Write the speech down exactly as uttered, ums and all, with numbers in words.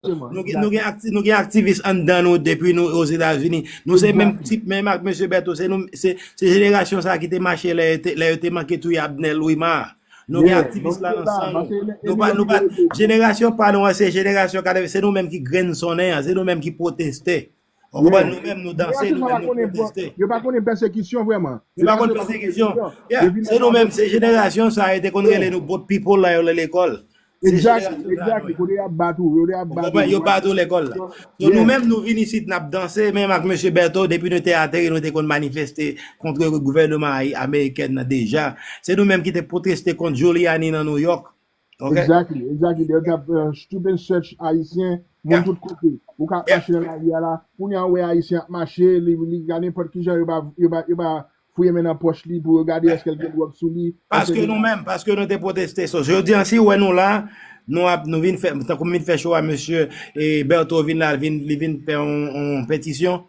Nou gen, nou gen, akti, nou gen aktivis anndan nou depi nou Ozetazini. Nou se menm tip, menm ak mesye Berto, se nou, se, se jenerasyon sa ki te mache lè, yo te- lè yo te manke touye Abner Louimar. Nou gen aktivis la nan san nou. Nou pa, nou pa, jenerasyon pa nou an, se jenerasyon, se nou menm ki grenn sonnen an, se nou menm ki pwoteste. Ou konprann? Nou menm nou danse, nou menm nou pwoteste. Yo pa konnen pèsekisyon vrèman. Yo pa konn pèsekisyon. Se nou menm, se jenerasyon sa yo te konn rele nou boat people la yo lekòl. Exactly, exactly. Kote y ap bat ou, kote y ap bat ou. Yo bat ou lekòl la. So nou menm nou vin isit n ap danse, menm ak mesye Berto, depi nou te ateri, nou te konn manifeste kont gouvènman amerikèn nan deja. Se nou menm ki te pwoteste kont Giuliani nan New York. Exactly, exactly. Yo t ap stop and search Ayisyen, moun tout kote. Ou ka ap mache nan lari a la, kounye a ou wè Ayisyen ap mache, li, li ka nenpòt ki jan, yo pa, yo pa, yo pa fouye men nan pòch li pou yo gade èske l gen dwòg sou li. Paske nou menm, paske nou te pwoteste. So, jodi an, si w wè nou la, nou ap, nou vin fè, tankou m vin fè cho a mesye e Berto vin la, vin, li vin fè yon, yon petisyon.